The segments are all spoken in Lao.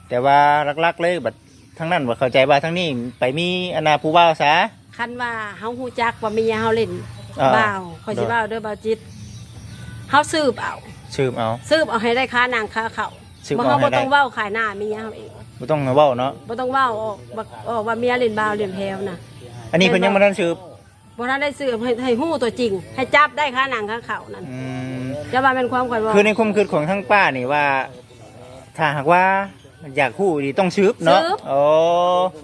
ແຕ່ວ່າຫຼັກໆເລີຍ ບັດທາງນັ້ນບໍ່ເຂົ້າໃຈວ່າທາງນີ້ໄປມີອັນນ່າຜູ້ບ່າວຊະ. ຄັນວ່າເຮົາຮູ້ຈັກວ່າເມຍເຮົາຫຼິ້ນ ເອີ ບ່າວ ຂ້ອຍຊິເວົ້າເດີບ່າວຈິດ ເຮົາສືບເອົາ ສືບເອົາ ສືບເອົາໃຫ້ໄດ້ຄາໜັງຄາເຂົ້າ ສືບ ບໍ່ ເຮົາບໍ່ຕ້ອງເວົ້າຂາຍໜ້າເມຍເຮົາເອງ ບໍ່ຕ້ອງເວົ້າເນາະ ບໍ່ຕ້ອງເວົ້າອອກ ອອກວ່າເມຍຫຼິ້ນບ່າວຫຼິ້ນແພ້ວນະ. ອັນນີ້ເພິ່ນຍັງບໍ່ທັນສືບ ບໍ່ທັນໄດ້ສືບ ໃຫ້ ໃຫ້ຮູ້ຕົວຈິງ ໃຫ້ຈັບໄດ້ຄາໜັງຄາເຂົ້ານັ້ນ. ອືມ ຈະວ່າແມ່ນຄວາມຂ້ອຍເວົ້າ ຄືໃນຄວາມຄິດຂອງທາງປ້ານີ້ວ່າ ຖ້າຫາກວ່າຢາກຮູ້ອີ່ຫຼີຕ້ອງສືບເນາະ ສືບ ໂອ້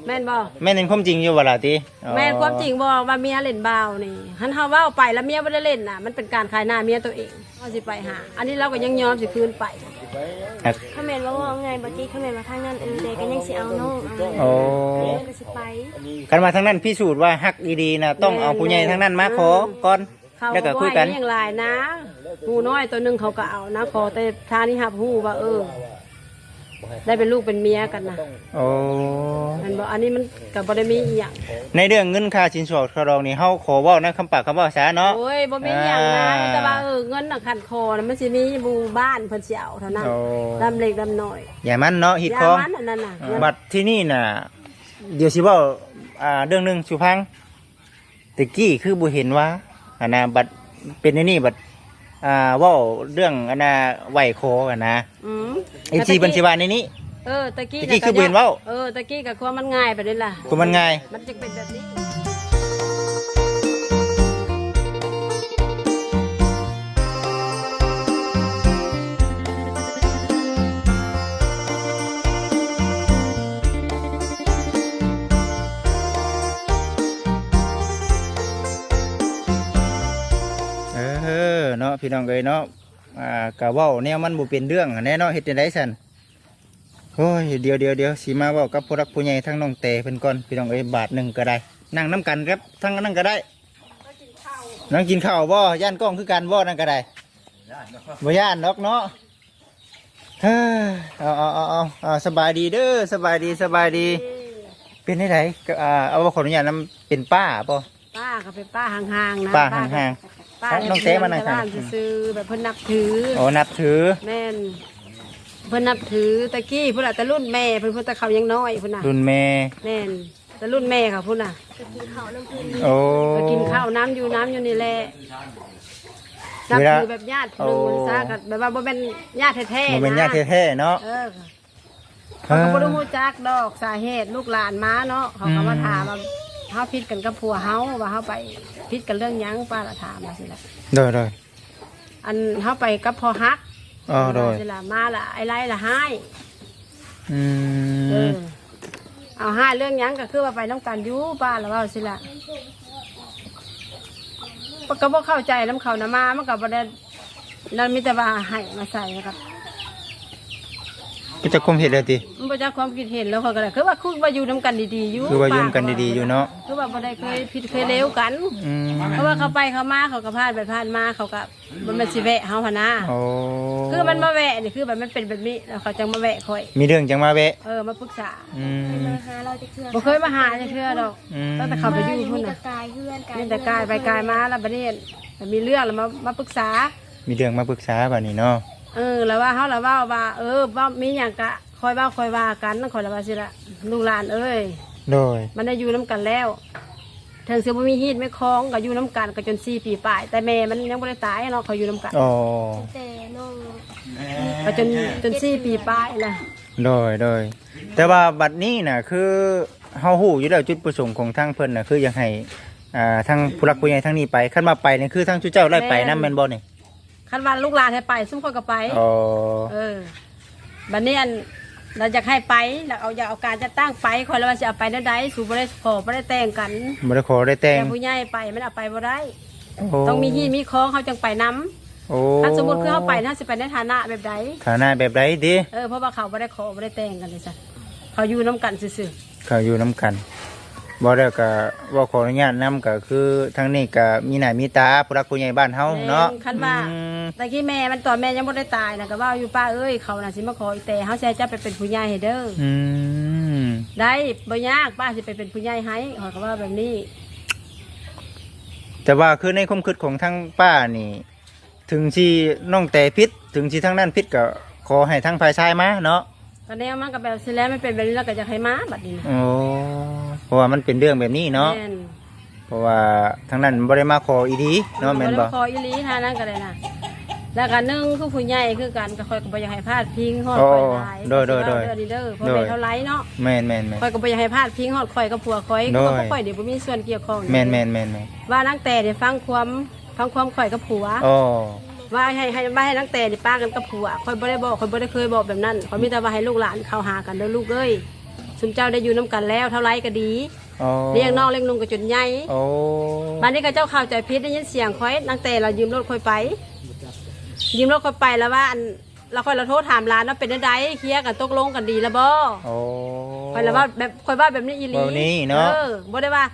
ແມ່ນບໍ່? ແມ່ນເປັນຄວາມຈິງຢູ່ບໍ່ລະຕິ? ອໍ ແມ່ນຄວາມຈິງບໍ່ວ່າເມຍຫຼິ້ນບ່າວນີ້ ຄັນເຮົາເວົ້າໄປແລ້ວເມຍບໍ່ໄດ້ຫຼິ້ນນະ ມັນເປັນການຂາຍໜ້າເມຍຕົວເອງ. ເຮົາຊິໄປຫາ ອັນນີ້ລາວກໍຍັງຍອມຊິຄືນໄປ. ຄັນແມ່ນວ່າເວົ້າງ່າຍບໍ່ຕິ ຄັນແມ່ນວ່າທາງນັ້ນ ເອີ ແຕ່ກໍຍັງຊິເອົານ້ອງ ໂອ້ ກໍຊິໄປ. ຄັນວ່າທາງນັ້ນພິສູດວ່າຮັກອີ່ຫຼີນະ ຕ້ອງເອົາຜູ້ໃຫຍ່ທາງນັ້ນມາຂໍກ່ອນ ແລ້ວກໍຄຸຍກັນ. ເຂົາບໍ່ໃຫ້ຫຍັງຫຼາຍນະ ໝູນ້ອຍໂຕໜຶ່ງເຂົາກໍເອົານະ ຂໍແຕ່ທ່ານນີ້ຮັບຮູ້ວ່າ ເອີ ໄດ້ເປັນລູກເປັນເມຍກັນນະ. ໂອ້ ແມ່ນບໍ່? ອັນນີ້ມັນກໍບໍ່ໄດ້ມີອີ່ຫຍັງ. ໃນເລື່ອງເງິນຄ່າສິນສອດຄ່າດອງນີ້ ເຮົາຂໍເວົ້າໃນຄຳປາກຄຳເວົ້າຊະເນາະ. ໂອ້ຍ ບໍ່ມີຫຍັງນະ ອ່າ ມີແຕ່ວ່າ ເອີ ເງິນນະ ຂັ້ນຄໍນະ ມັນຊິມີໝູ່ບ້ານເພິ່ນຊິເອົາເທົ່ານັ້ນ. ໂອ້ ດຳເລັກດຳນ້ອຍ ຢ່າມັນເນາະ ຮີດຄອງ ຢ່າມັນອັນນັ້ນນະ. ບັດທີນີ້ນະ ດຽວຊິເວົ້າ ອ່າ ເລື່ອງໜຶ່ງສູ່ຟັງ. ແຕ່ກີ້ຄືບໍ່ເຫັນວ່າ ອັນນ່າ ບັດເປັນແນວນີ້ ບັດ ອ່າ ເວົ້າເລື່ອງ ອັນນ່າ ໄຫວ້ຂໍ ຫັ້ນນະ. ອືມ ເອັຟຊີ ເພິ່ນຊິວ່າແນວນີ້. ເອີ ແຕ່ກີ້ ແຕ່ກີ້ຄືບໍ່ເຫັນເວົ້າ. ເອີ ແຕ່ກີ້ກໍຄວາມມັນງ່າຍປານນີ້ລະ ຄວາມມັນງ່າຍ ມັນຈຶ່ງເປັນແບບນີ້. ເອີເນາະ ພີ່ນ້ອງເອີຍເນາະ ອ່າ ກະເວົ້າແນວມັນບໍ່ເປັນເລື່ອງຫັ້ນແຫຼະເນາະ ເຮັດຈັ່ງໃດຊັ້ນ. ໂອ້ຍ ດຽວໆໆ ຊິມາເວົ້າກັບຜູ້ຫຼັກຜູ້ໃຫຍ່ທາງນ້ອງແຕເພິ່ນກ່ອນ ພີ່ນ້ອງເອີຍ ບາດໜຶ່ງກໍໄດ້ ນັ່ງນຳກັນກັບທາງນັ້ນກໍໄດ້. ນັ່ງກິນເຂົ້າບໍ່? ຢ້ານກ້ອງຄືກັນບໍ່? ນັ້ນກໍໄດ້ ບໍ່ຢ້ານດອກເນາະ. ເອີ ເອົາ ເອົາ ເອົາ ເອົາ ເອົາ ສະບາຍດີເດີ ສະບາຍດີ ສະບາຍດີ. ເປັນຈັ່ງໃດ? ກໍ ອ່າ ເອົາ ຂໍອະນຸຍາດນຳ ເປັນປ້າບໍ່? ປ້າກໍເປັນປ້າຫ່າງໆນະ ປ້າຫ່າງໆ. ປ້າ ນ້ອງແຕມານັ່ງຂ້າງ ຊື່ໆ ແບບເພິ່ນນັບຖື. ໂອ້ ນັບຖື. ແມ່ນ ເພິ່ນນັບຖືແຕ່ກີ້ພຸ້ນລະ ແຕ່ລຸ້ນແມ່ເພິ່ນ ພຸ້ນ ແຕ່ເຂົາຍັງນ້ອຍພຸ້ນນະ ລຸ້ນແມ່. ແມ່ນ ແຕ່ລຸ້ນແມ່ເຂົາພຸ້ນນະ ກໍກິນເຂົ້ານຳເພິ່ນ. ໂອ້ ກໍກິນເຂົ້ານຳ ຢູ່ນຳຢູ່ນີ້ແຫຼະ. ນັບຖືແບບຍາດຜູ້ໜຶ່ງ ເວລາ ໂອ້ ຊະ ກໍແບບວ່າບໍ່ແມ່ນຍາດແທ້ໆ ບໍ່ແມ່ນຍາດແທ້ໆເນາະ. ເອີ ເຂົາກໍບໍ່ໄດ້ຮູ້ຈັກດອກສາເຫດລູກຫຼານມາເນາະ ເຂົາກໍມາ ອືມ ຖາມວ່າເຮົາຜິດກັນກັບຜົວເຮົາ ວ່າເຮົາໄປຜິດກັນເລື່ອງຫຍັງ ປ້າລະຖາມວ່າຊີ້ລະ. ໂດຍໆ ອັນເຮົາໄປກັບພໍ່ຮັກ. ອໍ ໂດຍ ວ່າຊີ້ລະ ມາລະອ້າຍໄລ່ລະຮ້າຍ. ອືມ ເອີ ເອົາຮ້າຍເລື່ອງຫຍັງ ກໍຄືວ່າໄປນຳກັນຢູ່ ປ້າລະເວົ້າຊີ້ລະ. ກໍບໍ່ເຂົ້າໃຈນຳເຂົານະ ມາມັນກໍບໍ່ໄດ້ ນັ້ນມີແຕ່ວ່າໃຫ້ມາໃສ່ ແລ້ວກໍ ບໍ່ຈັກຄວາມເຫັນແລ້ວຕິ? ບໍ່ຈັກຄວາມຄິດເຫັນແລ້ວ ຂ້ອຍກໍໄດ້ ຄືວ່າ ຄືວ່າຢູ່ນຳກັນດີໆຢູ່ ຄືວ່າຢູ່ນຳກັນດີໆຢູ່ເນາະ ຄືວ່າບໍ່ໄດ້ເຄີຍຜິດເຄີຍເລວກັນ. ອືມ ເພາະວ່າເຂົາໄປເຂົາມາ ເຂົາກໍຜ່ານໄປຜ່ານມາ ເຂົາກໍບໍ່ແມ່ນຊິແວະເຮົາຫັ້ນນາ. ໂອ້ ຄືມັນມາແວະນີ້ ຄືແບບມັນເປັນແບບນີ້ ແລ້ວເຂົາຈັ່ງມາແວະຂ້ອຍ ມີເລື່ອງຈັ່ງມາແວະ. ເອີ ມາປຶກສາ. ອືມ ບໍ່ເຄີຍມາຫາຈັກເທື່ອດອກ. ອືມ ຕັ້ງແຕ່ເຂົາໄປຢູ່ພຸ້ນນະ ມີແຕ່ກາຍໄປກາຍມາ ແລ້ວບັດນີ້ມີເລື່ອງແລ້ວມາ ມາປຶກສາ. ມີເລື່ອງມາປຶກສາບັດນີ້ເນາະ. ເອີ ລະວ່າເຮົາລະເວົ້າວ່າ ເອີ ເວົ້າມີຫຍັງກະຄ່ອຍເວົ້າຄ່ອຍວ່າກັນ ຂ້ອຍລະວ່າຊີ້ລະ ລູກຫຼານເອີຍ. ໂດຍ ມັນໄດ້ຢູ່ນຳກັນແລ້ວ ເຖິງຊິບໍ່ມີຮີດມີຄອງກໍຢູ່ນຳກັນກໍຈົນສີ່ປີປາຍ ແຕ່ແມ່ມັນຍັງບໍ່ໄດ້ຕາຍເນາະ ເຂົາຢູ່ນຳກັນ. ອໍ ແຕ່ນ້ອງ ກໍຈົນ ຈົນສີ່ປີປາຍລະ. ໂດຍ ໂດຍ ແຕ່ວ່າບັດນີ້ນະ ຄືເຮົາຮູ້ຢູ່ແລ້ວ ຈຸດປະສົງຂອງທາງເພິ່ນນະ ຄືຢາກໃຫ້ ອ່າ ທາງຜູ້ຫຼັກຜູ້ໃຫຍ່ທາງນີ້ໄປ ຄັນວ່າໄປນີ້ ຄືທາງຊຸມເຈົ້າໄດ້ໄປນຳແມ່ນບໍ່ນີ້? ຄັນວ່າລູກຫຼານໃຫ້ໄປ ຊຸມຂ້ອຍກໍໄປ. ອໍ ເອີ ບັດນີ້ອັນ ລະຢາກໃຫ້ໄປ ລະເອົາ ຢາກເອົາການຈັດຕັ້ງໄປ ຂ້ອຍລະວ່າຊິເອົາໄປແນວໃດ ສູບໍ່ໄດ້ຂໍບໍ່ໄດ້ແຕ່ງກັນ ບໍ່ໄດ້ຂໍໄດ້ແຕ່ງ ແຕ່ຜູ້ໃຫຍ່ໄປມັນເອົາໄປບໍ່ໄດ້. ໂອ້ ຕ້ອງມີຮີດມີຄອງ ເຮົາຈັ່ງໄປນຳ. ໂອ້ ຄັນສົມມຸດຄືເຮົາໄປ ເຮົາຊິໄປໃນຖານະແບບໃດ? ຖານະແບບໃດຕິ? ເອີ ເພາະວ່າເຂົາບໍ່ໄດ້ຂໍບໍ່ໄດ້ແຕ່ງກັນເດຊະ ເຂົາຢູ່ນຳກັນຊື່ໆ. ເຂົາຢູ່ນຳກັນ ບໍ່ແລ້ວກະເວົ້າຂໍອະນຸຍາດນຳ ກະຄືທາງນີ້ກະມີໜ້າມີຕາຜູ້ຫຼັກຜູ້ໃຫຍ່ບ້ານເຮົາເນາະ. ແມ່ນ ຄັນວ່າ ອືມ ແຕ່ກີ້ແມ່ມັນ ຕອນແມ່ຍັງບໍ່ໄດ້ຕາຍນະ ກະເວົ້າຢູ່ ປ້າເອີຍ ເຂົານະຊິມາຂໍອີແຕ ເຮົາຊິໃຫ້ເຈົ້າໄປເປັນຜູ້ໃຫຍ່ໃຫ້ເດີ. ອືມ ໄດ້ ບໍ່ຍາກ ປ້າຊິໄປເປັນຜູ້ໃຫຍ່ໃຫ້ ຂ້ອຍກະເວົ້າແບບນີ້. ແຕ່ວ່າຄືໃນຄວາມຄິດຂອງທາງປ້ານີ້ ເຖິງຊິນ້ອງແຕຜິດ ເຖິງຊິທາງນັ້ນຜິດ ກໍຂໍໃຫ້ທາງຝ່າຍຊາຍມາເນາະ. ກໍແນວມັນກໍແບບຊີ້ແຫຼະ ມັນເປັນແບບນີ້ແລ້ວກໍຢາກໃຫ້ມາບັດນີ້ນະ. ໂອ້ ເພາະວ່າມັນເປັນເລື່ອງແບບນີ້ເນາະ. ແມ່ນ. ເພາະວ່າທາງນັ້ນບໍ່ໄດ້ມາຂໍອີ່ຫຼີເນາະ ແມ່ນບໍ່? ບໍ່ໄດ້ຂໍອີ່ຫຼີ ທາງນັ້ນກໍໄດ້ນະ. ແລ້ວກໍໜຶ່ງຄືຜູ້ໃຫຍ່ຄືກັນ ກໍຂ້ອຍກໍບໍ່ຢາກໃຫ້ພາດພິງຮອດຂ້ອຍຫຼາຍ. ໂອ້ ໂດຍໆໆ ເວົ້າເລື່ອງນີ້ເດີ ເພາະແມ່ເຖົ້າໄຫຼເນາະ. ແມ່ນໆໆ. ຂ້ອຍກໍບໍ່ຢາກໃຫ້ພາດພິງຮອດຂ້ອຍກັບຜົວຂ້ອຍ ຄືວ່າຂ້ອຍນີ້ບໍ່ມີສ່ວນກ່ຽວຂ້ອງ. ແມ່ນໆໆໆ. ວ່ານາງແຕນີ້ຟັງຄວາມ ຟັງຄວາມຂ້ອຍກັບຜົວ. ອໍ ວ່າໃຫ້ ໃຫ້ ວ່າໃຫ້ນາງແຕນີ້ປະກັນກັບຜົວ. ຂ້ອຍບໍ່ໄດ້ບອກ ຂ້ອຍບໍ່ໄດ້ເຄີຍບອກແບບນັ້ນ. ຂ້ອຍມີແຕ່ວ່າໃຫ້ລູກຫຼານເຂົ້າຫາກັນເດີລູກເອີຍ. ຊຸມເຈົ້າໄດ້ຢູ່ນຳກັນແລ້ວ ເທົ່າໃດກໍດີ. ອໍ ລ້ຽງນ້ອງລ້ຽງນຸ່ງກໍຈົນໃຫຍ່. ໂອ້ ບາດນີ້ເຂົາເຈົ້າເຂົ້າໃຈຜິດ ໄດ້ຍິນສຽງຂ້ອຍ ນາງແຕລະຢືມລົດຂ້ອຍໄປ ຢືມລົດຂ້ອຍໄປລະວ່າ ອັນ ລະຂ້ອຍລະໂທຖາມຫຼານວ່າເປັນແນວໃດ ເຄຍກັນຕົກລົງກັນດີລະບໍ່? ໂອ້ ຂ້ອຍລະເວົ້າແບບ ຂ້ອຍເວົ້າແບບນີ້ອີ່ຫຼີ. ເວົ້ານີ້ເນາະ. ເອີ ບໍ່ໄດ້ວ່າ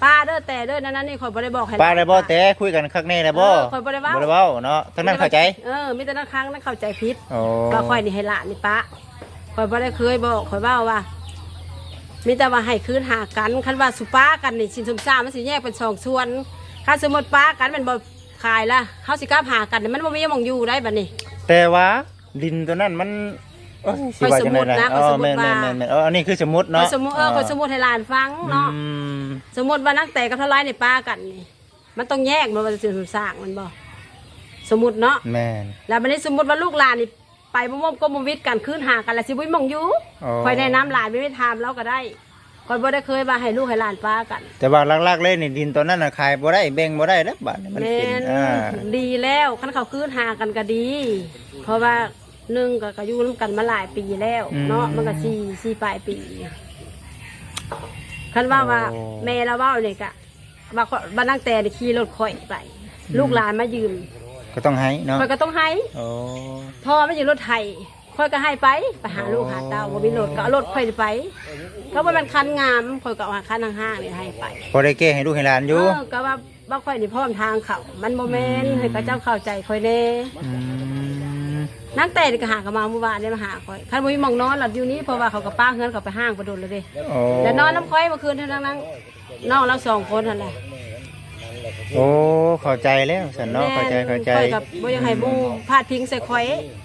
ປ້າເດີແຕເດີ ນັ້ນໆ ນີ້ ຂ້ອຍບໍ່ໄດ້ບອກໃຫ້ ປ້າໄດ້ບໍ່ແຕ ຄຸຍກັນຄັກແນ່ແລ້ວບໍ່? ເອີ ຂ້ອຍບໍ່ໄດ້ເວົ້າ. ບໍ່ໄດ້ເວົ້າເນາະ ທາງນັ້ນເຂົ້າໃຈ. ເອີ ມີແຕ່ທາງນັ້ນເຂົ້າໃຈຜິດ. ອໍ ວ່າຂ້ອຍນີ້ໃຫ້ຫຼານນີ້ປະ ຂ້ອຍບໍ່ໄດ້ເຄີຍບອກ. ຂ້ອຍເວົ້າວ່າ ມີແຕ່ວ່າໃຫ້ຄືນຫາກັນ. ຄັນວ່າຊິປະກັນນີ້ ສິນສົມຊາດມັນຊິແຍກເປັນສອງສ່ວນ. ຄັນສົມມຸດປະກັນແມ່ນບໍ່ ຂາຍລະ ເຮົາຊິກັບຫາກັນນີ້ ມັນບໍ່ມີໝ່ອງຢູ່ໄດ໋ບັດນີ້. ແຕ່ວ່າດິນຕົວນັ້ນມັນ ໂອ້ຍ ຊິວ່າຈັ່ງໃດນະ? ຂ້ອຍສົມມຸດນະ ຂ້ອຍສົມມຸດວ່າ ອໍ ແມ່ນໆໆໆ. ເອີ ອັນນີ້ຄືສົມມຸດເນາະ. ຂ້ອຍສົມມຸດ ເອີ ອໍ ຂ້ອຍສົມມຸດໃຫ້ຫຼານຟັງເນາະ. ອືມ ສົມມຸດວ່ານາງແຕກັບເຖົ້າໄຫຼນີ້ປະກັນນີ້ ມັນຕ້ອງແຍກ ບໍ່ວ່າຈະເປັນສ້າງແມ່ນບໍ່? ສົມມຸດເນາະ. ແມ່ນ. ແລ້ວບັດນີ້ສົມມຸດວ່າລູກຫຼານນີ້ ໄປບໍ່ມົ້ມກົມບໍ່ຫວິດກັນ ຄືນຫາກັນ ແລ້ວຊິບໍ່ມີໝ່ອງຢູ່. ອໍ ຂ້ອຍແນະນຳຫຼາຍ ໄປຖາມລາວກໍໄດ້. ຂ້ອຍບໍ່ໄດ້ເຄີຍວ່າໃຫ້ລູກໃຫ້ຫຼານປະກັນ. ແຕ່ວ່າຫຼັກໆເລີຍນີ້ ດິນຕອນນັ້ນນະຂາຍບໍ່ໄດ້ ແບ່ງບໍ່ໄດ້ເດ້ບາດນີ້ ມັນເປັນ ແມ່ນ ອ່າ ດີແລ້ວ ຄັນເຂົາຄືນຫາກັນກໍດີ. ເພາະວ່າໜຶ່ງກໍ ກໍຢູ່ນຳກັນມາຫຼາຍປີແລ້ວເນາະ. ອືມ ມັນກໍສີ່ ສີ່ປາຍປີ. ຄັນວ່າ ໂອ້ ວ່າແມ່ລາວເວົ້ານີ້ກະ ວ່າຂ້ອຍ ວ່ານາງແຕນີ້ຂີ່ລົດຂ້ອຍໄປ ອືມ ລູກຫຼານມາຢືມ ກໍຕ້ອງໃຫ້ເນາະ. ຂ້ອຍກໍຕ້ອງໃຫ້. ໂອ້ ເພາະວ່າມັນຢູ່ລົດໄຖ ຂ້ອຍກໍໃຫ້ໄປ ໄປຫາລູກ ໂອ້ ຫາເຕົ້າ ບໍ່ມີລົດ ກໍເອົາລົດຂ້ອຍໄປ. ກໍບໍ່ແມ່ນຄັນງາມ ຂ້ອຍກໍເອົາຄັນຫ້າງໆນີ້ໃຫ້ໄປ ພໍໄດ້ແກ້ໃຫ້ລູກໃຫ້ຫຼານຢູ່. ເອີ ກໍວ່າ ວ່າຂ້ອຍນີ້ພ້ອມທາງເຂົາ ມັນບໍ່ແມ່ນ. ອືມ ໃຫ້ເຂົາເຈົ້າເຂົ້າໃຈຂ້ອຍແດ່. ອືມ ນາງແຕນີ້ກໍຫາກໍມາມື້ວານນີ້ມາຫາຂ້ອຍ ຄັນບໍ່ມີໝ່ອງນອນລະຢູ່ນີ້ ເພາະວ່າເຂົາກໍປະເຮືອນເຂົາໄປຮ້າງໄປດົນແລ້ວເດ້. ໂອ້ ແລ້ວນອນນຳຂ້ອຍເມື່ອຄືນເທົ່ານັ້ນ ນ້ອງລາວສອງຄົນຫັ້ນແຫຼະ. ໂອ້ ເຂົ້າໃຈແລ້ວຊັ້ນເນາະ. ແມ່ນ ເຂົ້າໃຈ ເຂົ້າໃຈ. ຂ້ອຍກໍບໍ່ຢາກໃຫ້ໝູ່ ອືມ ພາດພິງໃສ່ຂ້ອຍ.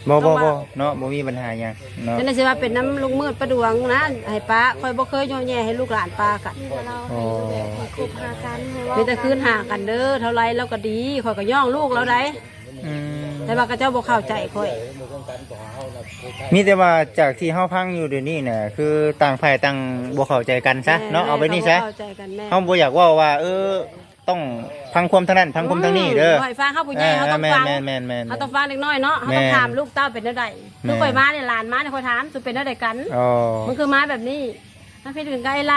ບໍ່ ບໍ່ ບໍ່ເນາະ ບໍ່ມີບັນຫາຫຍັງເນາະ. ຈັ່ງໃດຊິວ່າເປັນນຳລຸງມືດປ້າດວງນະ ໃຫ້ປະ ຂ້ອຍບໍ່ເຄີຍຍໍແຍ່ໃຫ້ລູກຫຼານປະກັນ. ມີແຕ່ລາວໃຫ້ແບບໃຫ້ຄົບຫາກັນ ໃຫ້ເວົ້າກັນ ມີແຕ່ຄືນຫາກັນເດີ. ເທົ່າໃດລາວກໍດີ ຂ້ອຍກໍຍ້ອງລູກລາວໄດ. ອືມ ແຕ່ວ່າເຂົາເຈົ້າບໍ່ເຂົ້າໃຈຂ້ອຍ. ມີແຕ່ວ່າຈາກທີ່ເຮົາຟັງຢູ່ດຽວນີ້ນະ ຄືຕ່າງຝ່າຍຕ່າງບໍ່ເຂົ້າໃຈກັນຊະເນາະ. ແມ່ນ ເອົາແບບນີ້ຊະ ເຂົາບໍ່ເຂົ້າໃຈກັນ. ແມ່ນ ເຮົາບໍ່ຢາກເວົ້າວ່າ ເອີ ຕ້ອງຟັງຄວາມທາງນັ້ນ ຟັງຄວາມທາງນີ້ເດີ. ອືມ ບໍ່ໃຫ້ຟັງ ເຮົາຜູ້ໃຫຍ່ ເຮົາຕ້ອງຟັງ. ແມ່ນໆໆໆ. ເຮົາຕ້ອງຟັງເດັກນ້ອຍເນາະ ເຮົາຕ້ອງ ແມ່ນ ຖາມລູກເຕົ້າເປັນແນວໃດ. ແມ່ນ ຄືຂ້ອຍມານີ້ ຫຼານມານີ້ ຂ້ອຍຖາມ ສູເປັນແນວໃດກັນ? ອໍ ມັນຄືມາແບບນີ້ ມັນຜິດກັນກັບໄອ້ໄລ.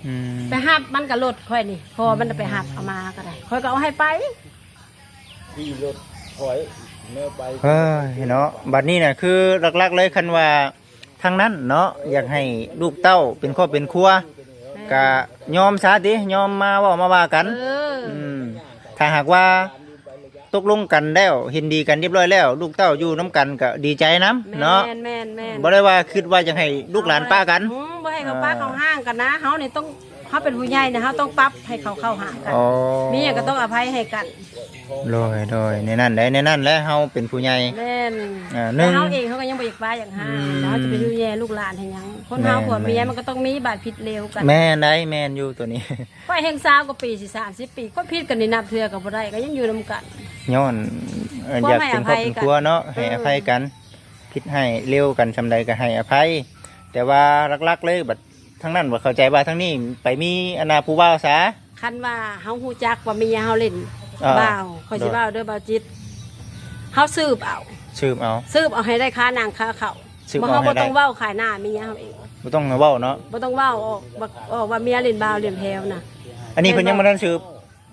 ອືມ ໄປຮັບມັນກັບລົດຂ້ອຍນີ້ ພໍ່ມັນໄປຮັບເອົາມາກໍໄດ້ ຂ້ອຍກໍເອົາໃຫ້ໄປ. ຂີ່ລົດຖອຍແນວໄປ. ເອີຍເນາະ ບັດນີ້ນະ ຄືຫຼັກໆເລີຍ ຄັນວ່າທາງນັ້ນເນາະ ຢາກໃຫ້ລູກເຕົ້າເປັນຄອບເປັນຄົວ ແມ່ນ ກະຍອມຊະຕິ ຍອມມາເວົ້າມາວ່າກັນ. ເອີ ອືມ ຖ້າຫາກວ່າຕົກລົງກັນແລ້ວ ເຫັນດີກັນຮຽບຮ້ອຍແລ້ວ ລູກເຕົ້າຢູ່ນຳກັນກະດີໃຈນຳເນາະ. ແມ່ນໆໆ. ບໍ່ໄດ້ວ່າຄິດວ່າຢາກໃຫ້ລູກຫຼານປະກັນ. ອືມ ບໍ່ໃຫ້ເຂົາປະ ອ່າ ເຂົາຮ້າງກັນນະ. ເຮົານີ້ຕ້ອງ ເຮົາເປັນຜູ້ໃຫຍ່ນະ ເຮົາຕ້ອງປັບໃຫ້ເຂົາເຂົ້າຫາກັນ. ອໍ ມີຫຍັງກໍຕ້ອງອະໄພໃຫ້ກັນ. ໂດຍ ໂດຍ ໃນນັ້ນໃດ ໃນນັ້ນແຫຼະ ເຮົາເປັນຜູ້ໃຫຍ່. ແມ່ນ ອ່າ ໜຶ່ງ ແຕ່ເຮົາເອງເຮົາກໍຍັງບໍ່ຢາກປະຢາກຮ້າງນະ. ອືມ ເຮົາຈະເປັນຢູ່ແຍລູກຫຼານໃຫ້ຫຍັງ? ຄົນເຮົາ ແມ່ນ ຜົວເມຍ ແມ່ນ ມັນກໍຕ້ອງມີບາດຜິດເລວກັນ. ແມ່ນໃດ ແມ່ນຢູ່ໂຕນີ້. ຂ້ອຍແຮ່ງຊາວກວ່າປີ ຊິສາມສິບປີ ຄົນຜິດກັນນີ້ນັບເທື່ອກໍບໍ່ໄດ້ ກໍຍັງຢູ່ນຳກັນ. ຍ້ອນ ເອີ ຢາກເປັນຄອບເປັນຄົວເນາະ ໃຫ້ອະໄພກັນ. ເອີ ຜິດໃຫ້ເລວກັນສ່ຳໃດກໍໃຫ້ອະໄພ ແຕ່ວ່າຫຼັກໆເລີຍ ບັດ ທາງນັ້ນບໍ່ເຂົ້າໃຈວ່າທາງນີ້ໄປມີອັນນ່າຜູ້ບ່າວສາ. ຄັນວ່າເຮົາຮູ້ຈັກວ່າເມຍເຮົາຫຼິ້ນ ອ່າ ບ່າວ ຂ້ອຍຊິເວົ້າເດີບ່າວຈິດ ເຮົາສືບເອົາ ສືບເອົາ ສືບເອົາໃຫ້ໄດ້ຄາໜັງຄາເຂົ້າ. ບໍ່ ເຮົາບໍ່ຕ້ອງເວົ້າຂາຍໜ້າເມຍເຮົາເອງ. ບໍ່ຕ້ອງເວົ້າເນາະ. ບໍ່ຕ້ອງເວົ້າອອກ ອອກວ່າເມຍຫຼິ້ນບ່າວຫຼິ້ນແພ້ວນະ. ອັນນີ້ເພິ່ນຍັງບໍ່ທັນສືບ.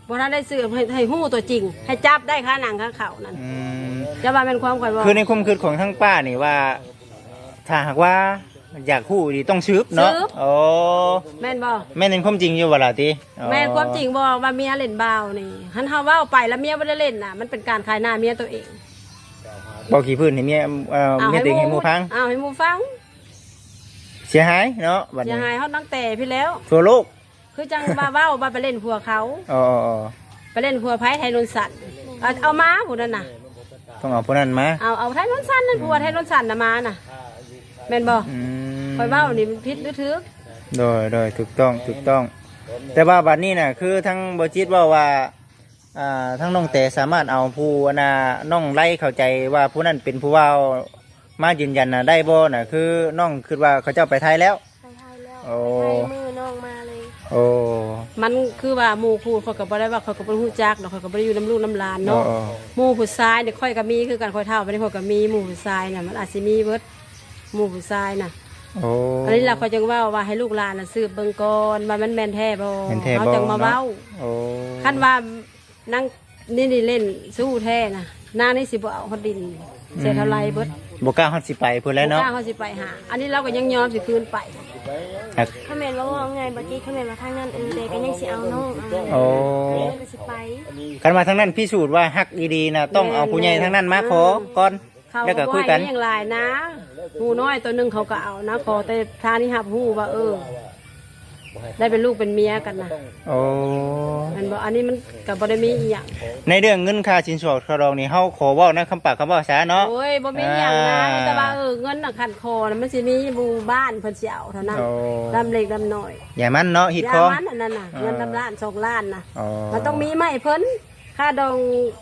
ບໍ່ທັນໄດ້ສືບ ໃຫ້ ໃຫ້ຮູ້ຕົວຈິງ ໃຫ້ຈັບໄດ້ຄາໜັງຄາເຂົ້ານັ້ນ. ອືມ ຈະວ່າແມ່ນຄວາມຂ້ອຍເວົ້າ. ຄືໃນຄວາມຄິດຂອງທາງປ້ານີ້ວ່າ ຖ້າຫາກວ່າຢາກຮູ້ອີ່ຫຼີຕ້ອງສືບເນາະ. ສືບ. ໂອ້ ແມ່ນບໍ່? ແມ່ນເປັນຄວາມຈິງຢູ່ບໍ່ລະຕິ? ອໍ ແມ່ນຄວາມຈິງບໍ່ວ່າເມຍຫຼິ້ນບ່າວນີ້? ຄັນເຮົາເວົ້າໄປແລ້ວເມຍບໍ່ໄດ້ຫຼິ້ນນະ ມັນເປັນການຂາຍໜ້າເມຍຕົວເອງ. ເວົ້າຂີ້ພື້ນໃຫ້ເມຍ ເອີ ເມຍຕົວເອງໃຫ້ໝູ່ຟັງ. ເອົາໃຫ້ໝູ່ຟັງ. ເສຍຫາຍເນາະ ບັດນີ້ ເສຍຫາຍຮອດນາງແຕພີ້ແລ້ວ ທົ່ວໂລກ. ຄືຈັ່ງວ່າເວົ້າວ່າໄປຫຼິ້ນຜົວເຂົາ. ອໍ ໄປຫຼິ້ນຜົວໃຜ ໄທໂນນສັນ ເອົາ ເອົາມາຜູ້ນັ້ນນະ. ຕ້ອງເອົາຜູ້ນັ້ນມາ. ເອົາ ເອົາໄທໂນນສັນນັ້ນ ຜົວໄທໂນນສັນນະມານະ. ແມ່ນບໍ່? ອືມ ຂ້ອຍເວົ້ານີ້ມັນຜິດຫຼືຖືກ? ໂດຍ ໂດຍ ຖືກຕ້ອງ ຖືກຕ້ອງ. ແຕ່ວ່າບັດນີ້ນະ ຄືທາງບໍ່ຈິດເວົ້າວ່າ ອ່າ ທາງນ້ອງແຕສາມາດເອົາຜູ້ ອັນນ່າ ນ້ອງໄລເຂົ້າໃຈວ່າຜູ້ນັ້ນເປັນຜູ້ບ່າວມາຢືນຢັນນະໄດ້ບໍ່ນະ? ຄືນ້ອງຄິດວ່າເຂົາເຈົ້າໄປໄທແລ້ວ? ໄປໄທແລ້ວ. ໂອ້ ໄປໄທມື້ນ້ອງມາເລີຍ. ໂອ້ ມັນຄືວ່າໝູ່ຄູ່ ຂ້ອຍກໍບໍ່ໄດ້ວ່າ ຂ້ອຍກໍບໍ່ຮູ້ຈັກດອກ ຂ້ອຍກໍບໍ່ໄດ້ຢູ່ນຳລູກນຳຫຼານເນາະ. ໂອ້ ໂອ້ ໝູ່ຜູ້ຊາຍນີ້ຂ້ອຍກໍມີຄືກັນ ຂ້ອຍເຖົ້າປານນີ້ຂ້ອຍກໍມີໝູ່ຜູ້ຊາຍນະ ມັນອາດຊິມີເບິດໝູ່ຜູ້ຊາຍນະ. ໂອ້ ອັນນີ້ລະຂ້ອຍຈຶ່ງເວົ້າວ່າໃຫ້ລູກຫຼານນະສືບເບິ່ງກ່ອນວ່າມັນແມ່ນແທ້ບໍ່ ແມ່ນແທ້ບໍ່ ເຮົາຈັ່ງມາເວົ້າ. ໂອ້ ຄັນວ່າ ນາງນີ້ນີ້ເຫຼັ້ນຊູ້ແທ້ນະ ນາງນີ້ຊິບໍ່ເອົາຮອດດິນເສຍເທົ່າໃດເບິດ. ອືມ ບໍ່ກ້າຮອດຊິໄປພຸ້ນແຫຼະເນາະ ບໍ່ກ້າຮອດຊິໄປຫາ. ອັນນີ້ລາວກໍຍັງຍອມຊິຄືນໄປ. ຄັນແມ່ນວ່າເວົ້າງ່າຍບໍ່ຈິດ ຄັນແມ່ນວ່າທາງນັ້ນ ເອີ ແຕ່ກໍຍັງຊິເອົານ້ອງ ໂອ້ ກໍຊິໄປ. ຄັນວ່າທາງນັ້ນພິສູດວ່າຮັກອີ່ຫຼີນະ ຕ້ອງເອົາຜູ້ໃຫຍ່ທາງນັ້ນມາຂໍກ່ອນ ແລ້ວກໍຄຸຍກັນ. ເຂົາບໍ່ໃຫ້ຫຍັງຫຼາຍນະ ໝູນ້ອຍໂຕໜຶ່ງເຂົາກໍເອົານະ ຂໍແຕ່ທາງນີ້ຮັບຮູ້ວ່າ ເອີ ໄດ້ເປັນລູກເປັນເມຍກັນນະ. ໂອ້ ແມ່ນບໍ່? ອັນນີ້ມັນກໍບໍ່ໄດ້ມີອີ່ຫຍັງ. ໃນເລື່ອງເງິນຄ່າສິນສອດຄ່າດອງນີ້ ເຮົາຂໍເວົ້າໃນຄຳປາກຄຳເວົ້າຊະເນາະ. ໂອ້ຍ ບໍ່ມີຫຍັງນະ ອ່າ ມີແຕ່ວ່າ ເອີ ເງິນນະ ຂັ້ນຂໍນະ ມັນຊິມີໝູ່ບ້ານເພິ່ນຊິເອົາເທົ່ານັ້ນ. ໂອ້ ລຳເລັກລຳນ້ອຍ ຢ່າມັນເນາະ ຮີດຄອງ ຢ່າມັນອັນນັ້ນນະ. ອ່າ ເງິນລຳລ້ານສອງລ້ານນະ. ອໍ ມັນຕ້ອງມີມາໃຫ້ເພິ່ນ. ຄ່າດອງ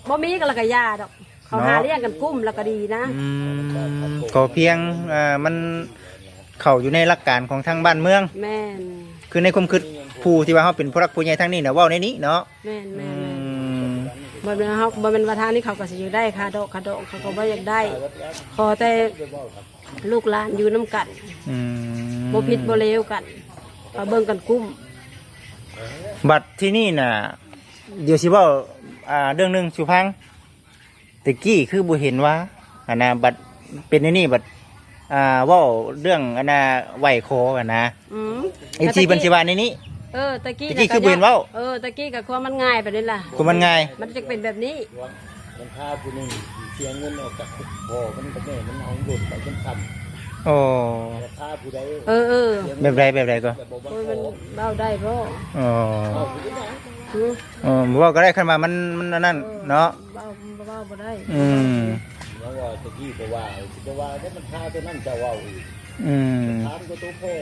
ບໍ່ມີກໍລະກະຢ່າດອກ. ເຂົາຫາລ້ຽງກັນກຸ້ມລະກະດີນະ. ອືມ ຂໍພຽງ ເອີ ມັນເຂົ້າຢູ່ໃນຫຼັກການຂອງທາງບ້ານເມືອງ. ແມ່ນ ຄືໃນຄວາມຄິດຜູ້ທີ່ວ່າເຮົາເປັນຜູ້ຫຼັກຜູ້ໃຫຍ່ທາງນີ້ນະ ເວົ້າໃນນີ້ເນາະ. ແມ່ນໆໆ ອືມ ບໍ່ແມ່ນເຮົາ ບໍ່ແມ່ນວ່າທາງນີ້ເຂົາກໍຊິຢາກໄດ້ຄ່າດອກຄ່າດອງ ເຂົາກໍບໍ່ຢາກໄດ້ ຂໍແຕ່ລູກຫຼານຢູ່ນຳກັນ. ອືມ ບໍ່ຜິດບໍ່ເລວກັນ ກໍເບິ່ງກັນກຸ້ມ. ບັດທີນີ້ນະ ດຽວຊິເວົ້າ ອ່າ ເລື່ອງໜຶ່ງສູ່ຟັງ. ແຕ່ກີ້ຄືບໍ່ເຫັນວ່າ ອັນນ່າ ບັດເປັນແນວນີ້ ບັດ ອ່າ ເວົ້າເລື່ອງ ອັນນ່າ ໄຫວ້ຂໍ ຫັ້ນນະ. ອືມ ເອັຟຊີ ເພິ່ນຊິວ່າແນວນີ້. ເອີ ແຕ່ກີ້ ແຕ່ກີ້ຄືບໍ່ເຫັນເວົ້າ. ເອີ ແຕ່ກີ້ກໍຄວາມມັນງ່າຍປານນີ້ລະ ຄວາມມັນງ່າຍ ມັນຈະເປັນແບບນີ້. ມັນພາຜູ້ໜຶ່ງເສຍເງິນອອກຈາກພໍ່ມັນກັບແມ່ມັນ ເອົາລົດໄປຈົນຄ່ຳ. ໂອ້ ແລ້ວພາຜູ້ໃດ ເອີໆ ແບບໃດ ແບບໃດກໍ ໂອ້ຍ ມັນເວົ້າໄດ້ບໍ່? ອໍ ເວົ້າບໍ່ໄດ້ ອືມ ເອີ ບໍ່ເວົ້າກໍໄດ້ ຄັນວ່າມັນ ມັນອັນນັ້ນ ເອີ ເນາະ. ເວົ້າ ເວົ້າບໍ່ໄດ້. ອືມ ຍັງວ່າຕະກີ້ບໍ່ວ່າ ຊິບໍ່ວ່າໄດ້ ມັນພາຕົວນັ້ນຈະເວົ້າອີກ. ອືມ ຖາມກໍຕົວພໍ່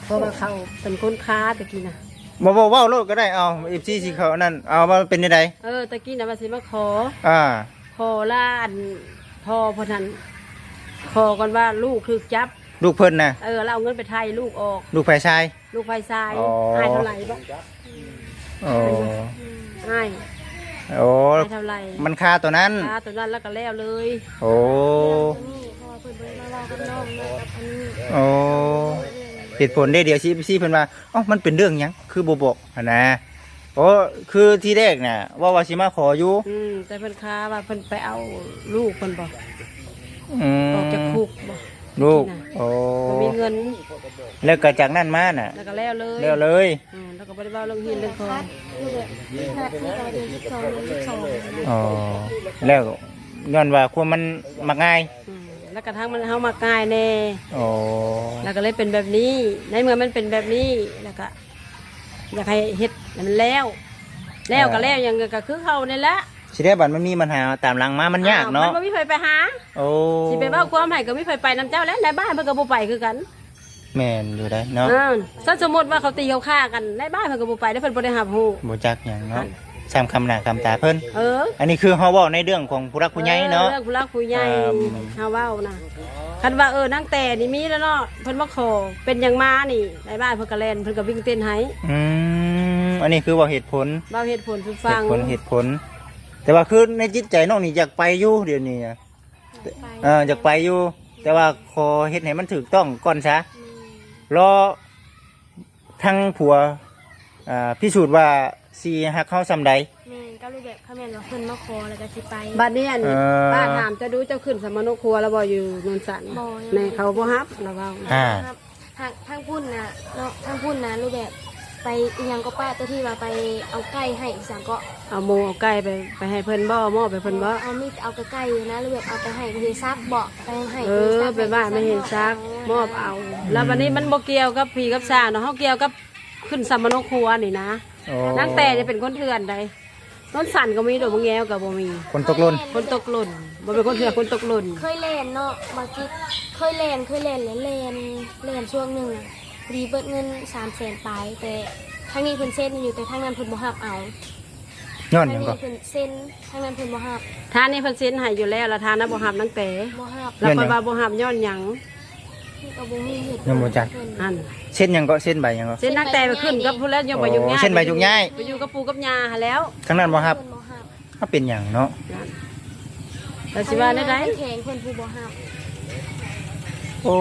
ເພາະວ່າເຂົາເປັນຄົນພາຕະກີ້ນະ. ບໍ່ ບໍ່ເວົ້າໂລດກໍໄດ້ ເອົາ ເອັຟຊີ ຊິເຂົ້າອັນນັ້ນ ເອົາ ວ່າເປັນແນວໃດ? ເອີ ຕະກີ້ນະວ່າຊິມາຂໍ ອ່າ ຂໍລະອັນ ພໍ່ເພິ່ນຫັ້ນ ຂໍກ່ອນວ່າລູກຖືກຈັບ ລູກເພິ່ນນະ. ເອີ ລະເອົາເງິນໄປໄຖ່ລູກອອກ ລູກຝ່າຍຊາຍ. ລູກຝ່າຍຊາຍ. ອໍ ອ້າຍເທົ່າໃດບໍ? ອໍ ອ້າຍ ໂອ້ ອ້າຍເທົ່າໃດ? ມັນຄາຕົວນັ້ນ ຄາຕົວນັ້ນແລ້ວກໍແລ້ວເລີຍ. ໂອ້ ເລື່ອງຕົວນີ້ ເພາະວ່າເພິ່ນບໍ່ໄດ້ມາເວົ້າກັບນ້ອງເນາະ ກັບອັນນີ້. ໂອ້ ເລື່ອງ ເຫດຜົນເດ້ ດຽວຊິ ເອັຟຊີ ເພິ່ນວ່າ ເອົ້າ ມັນເປັນເລື່ອງຫຍັງ ຄືບໍ່ບອກຫັ້ນນະ. ໂອ້ ຄືທີແລກນະ ເວົ້າວ່າຊິມາຂໍຢູ່ ອືມ ແຕ່ເພິ່ນຄາວ່າເພິ່ນໄປເອົາລູກເພິ່ນບໍ ອືມ ອອກຈາກຄຸກບໍ ລູກ. ໂອ້ ບໍ່ມີເງິນ ແລ້ວກໍຈາກນັ້ນມານະ ແລ້ວກໍແລ້ວເລີຍ ແລ້ວເລີຍ. ອືມ ແລ້ວກໍບໍ່ໄດ້ເວົ້າເລື່ອງເຮນເລື່ອງຄອງ. ອໍ ແລ້ວຍ້ອນວ່າຄວາມມັນມັກງ່າຍ. ອືມ ແລ້ວກະທັງມັນ ເຮົາມັກງ່າຍແດ່. ອໍ ແລ້ວກໍເລີຍເປັນແບບນີ້. ໃນເມື່ອມັນເປັນແບບນີ້ ແລ້ວກະຢາກໃຫ້ເຮັດໃຫ້ມັນແລ້ວ ແລ້ວກໍແລ້ວ ຫຍັງກໍຄືເກົ່ານີ້ແຫຼະ. ຊິໄດ້ບັດມັນມີບັນຫາຕາມຫຼັງມາ ມັນຍາກເນາະ. ມັນບໍ່ມີໃຜໄປຫາ. ໂອ້ ຊິໄປເວົ້າຄວາມໃຫ້ກໍມີໃຜໄປນຳເຈົ້າແຫຼະ ນາຍບ້ານເພິ່ນກໍບໍ່ໄປຄືກັນ. ແມ່ນຢູ່ໄດ໋ເນາະ. ເອີ ຄັນສົມມຸດວ່າເຂົາຕີເຂົາຂ້າກັນ ນາຍບ້ານເພິ່ນກໍບໍ່ໄປເດ້ ເພິ່ນບໍ່ໄດ້ຮັບຮູ້ ບໍ່ຈັກຫຍັງເນາະ. ຊ່ຳຄຳໜ້າຄຳຕາເພິ່ນ. ເອີ ອັນນີ້ຄືເຮົາເວົ້າໃນເລື່ອງຂອງຜູ້ຫຼັກຜູ້ໃຫຍ່ເນາະ. ເອີ ເລື່ອງຜູ້ຫຼັກຜູ້ໃຫຍ່ ເອີ ເຮົາເວົ້ານະ. ຄັນວ່າ ເອີ ນາງແຕນີ້ມີແລ້ວເນາະ ເພິ່ນມາຂໍ ເປັນຫຍັງມານີ້ ນາຍບ້ານເພິ່ນກໍແລ່ນ ເພິ່ນກໍວິ່ງເຕັ້ນໃຫ້. ອືມ ອັນນີ້ຄືເວົ້າເຫດຜົນ ເວົ້າເຫດຜົນສູ່ຟັງ ເຫດຜົນ ເຫດຜົນ. ແຕ່ວ່າຄືໃນຈິດໃຈນ້ອງນີ້ຢາກໄປຢູ່ດຽວນີ້. ຢາກໄປ ເອີ ຢາກໄປຢູ່ ແຕ່ວ່າຂໍເຮັດໃຫ້ມັນຖືກຕ້ອງກ່ອນຊະ. ແມ່ນ ລໍທາງຜົວ ອ່າ ພິສູດວ່າຊິຮັກເຮົາສ່ຳໃດ. ແມ່ນ ກໍເລີຍແບບ ຄັນແມ່ນວ່າເພິ່ນມາຂໍແລ້ວກໍຊິໄປ. ບັດນີ້ອັນ ເອີ ປ້າຖາມເຈົ້າດູ ເຈົ້າຂຶ້ນສຳມະໂນຄົວແລ້ວບໍ່ ຢູ່ໂນນສັນ? ບໍ່ ແມ່ເຂົາບໍ່ຮັບ ລາວເວົ້າ. ອ່າ ທາງ ທາງພຸ້ນນະເນາະ ທາງພຸ້ນນະ ຫຼືແບບໄປອີ່ຫຍັງກໍປ້າ ຕົວທີ່ວ່າໄປເອົາໄກ່ໃຫ້ອີ່ຫຍັງກໍ ເອົາໝູເອົາໄກ່ໄປ ໄປໃຫ້ເພິ່ນບໍ່ ມອບໃຫ້ເພິ່ນບໍ່? ເອົາມີແຕ່ເອົາໄກ່ໆນະ ຫຼືແບບເອົາໄປໃຫ້ແມ່ເຮັດສັກບໍ່ ໄປໃຫ້ ເອີ ໄປບ້ານແມ່ເຮັດສັກ ມອບເອົາ. ແລ້ວບັດນີ້ມັນບໍ່ກ່ຽວກັບຜີກັບຊ່າງເນາະ ເຮົາກ່ຽວກັບຂຶ້ນສຳມະໂນຄົວນີ້ນະ. ໂອ້ ນາງແຕນີ້ເປັນຄົນເຖື່ອນໃດ. ຕົ້ນສັນກໍມີ ດອກບັກແງວກໍບໍ່ມີ. ຄົນຕົກຫຼົ່ນ ຄົນຕົກຫຼົ່ນ ບໍ່ແມ່ນຄົນເຖື່ອນ ຄົນຕົກຫຼົ່ນ. ເຄີຍແລ່ນເນາະ ບໍ່ຈິດ ເຄີຍແລ່ນ ເຄີຍແລ່ນ ແລ່ນ ແລ່ນຊ່ວງໜຶ່ງ ພໍດີເບິດເງິນສາມແສນປາຍ ແຕ່ທາງນີ້ເພິ່ນເຊັນຢູ່ ແຕ່ທາງນັ້ນເພິ່ນບໍ່ຮັບເອົາ. ຍ້ອນຫຍັງກໍ? ທາງນີ້ເພິ່ນເຊັນ ທາງນັ້ນເພິ່ນບໍ່ຮັບ. ທາງນີ້ເພິ່ນເຊັນໃຫ້ຢູ່ແລ້ວ ແລ້ວທາງນັ້ນບໍ່ຮັບນຳແຕ່ ບໍ່ຮັບ. ແລ້ວຂ້ອຍວ່າບໍ່ຮັບຍ້ອນຫຍັງ? ກໍບໍ່ມີເຫດຜົນ ຍັງບໍ່ຈັກ ເພິ່ນ ຫັ້ນ ເຊັນຫຍັງກໍ? ເຊັນໃບຫຍັງກໍ? ເຊັນນາງແຕ່ໄປຂຶ້ນກັບຜູ້ແລ້ວ ຍັງໄປຢູ່ ອໍ ຍ້າຍ ເຊັນໃບຢຸກຍ້າຍ ໄປຢູ່ກັບປູ່ກັບຍ່າຫັ້ນແລ້ວ. ທາງນັ້ນບໍ່ຮັບ ເພິ່ນບໍ່ຮັບ. ເອົາ ເປັນຫຍັງເນາະ? ແລ້ວຊິວ່າແນວໃດ? ແຂວງເພິ່ນຜູ້ບໍ່ຮັບ. ໂອ້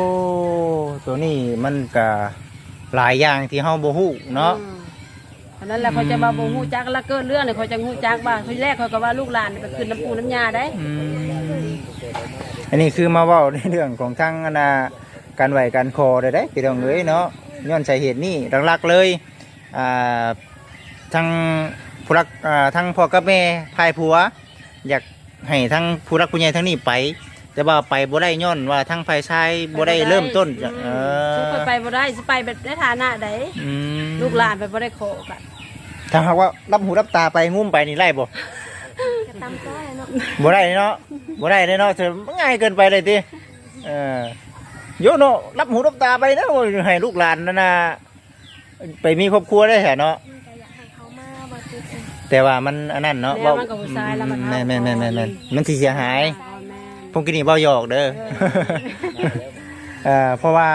ໂຕນີ້ມັນກະຫຼາຍຢ່າງທີ່ເຮົາບໍ່ຮູ້ເນາະ. ອືມ ອັນນັ້ນແຫຼະ ຂ້ອຍຈະວ່າບໍ່ຮູ້ຈັກ ລະເກີດເລື່ອງນີ້ ຂ້ອຍຈັ່ງຮູ້ຈັກວ່າ ທີແລກຂ້ອຍກໍວ່າລູກຫຼານໄປຂຶ້ນນຳປູ່ນຳຍ່າໄດ໋. ອືມ ອັນນີ້ຄືມາເວົ້າໃນເລື່ອງຂອງທາງ ອັນນ່າ ການໄຫວ້ການຂໍໄດ້ ໄດ້ ພີ່ນ້ອງເອີຍເນາະ. ຍ້ອນສາເຫດນີ້ຫຼັກໆເລີຍ ອ່າ ທາງຜູ້ຫຼັກ ອ່າ ທາງພໍ່ກັບແມ່ຝ່າຍຜົວ ຢາກໃຫ້ທາງຜູ້ຫຼັກຜູ້ໃຫຍ່ທາງນີ້ໄປ ແຕ່ວ່າໄປບໍ່ໄດ້ ຍ້ອນວ່າທາງຝ່າຍຊາຍບໍ່ໄດ້ເລີ່ມຕົ້ນ. ອືມ ເອີ ຄືຂ້ອຍໄປບໍ່ໄດ້ ຊິໄປແບບໃນຖານະໃດ? ອືມ ລູກຫຼານໄປບໍ່ໄດ້ຂໍກັນ. ຖ້າຫາກວ່າລັບຫູລັບຕາໄປງຸ້ມໄປນີ້ໄດ້ບໍ່? ກໍຕາມກໍໄດ້ເນາະ. ບໍ່ໄດ້ເນາະ ບໍ່ໄດ້ເດ້ເນາະ ມັນງ່າຍເກີນໄປເລີຍຕິ. ເອີ ໂຍເນາະ ລັບຫູລັບຕາໄປນະ ໃຫ້ລູກຫຼານນັ້ນນະ ໄປມີຄອບຄົວໄດ້ແທ້ເນາະ. ມັນກໍຢາກໃຫ້ເຂົາມາບໍ່ຕິດເອີຍ ແຕ່ວ່າມັນອັນນັ້ນເນາະ ແລ້ວມັນກໍຜູ້ຊາຍລະມັນ ອືມ ເອົາ ແມ່ນໆໆໆ ມັນຊິເສຍຫາຍ. ເອີ ແມ່ນ ພວກກີ້ນີ້ເວົ້າຫຍອກເດີ. ເອີ ເອີ ເພາະວ່າ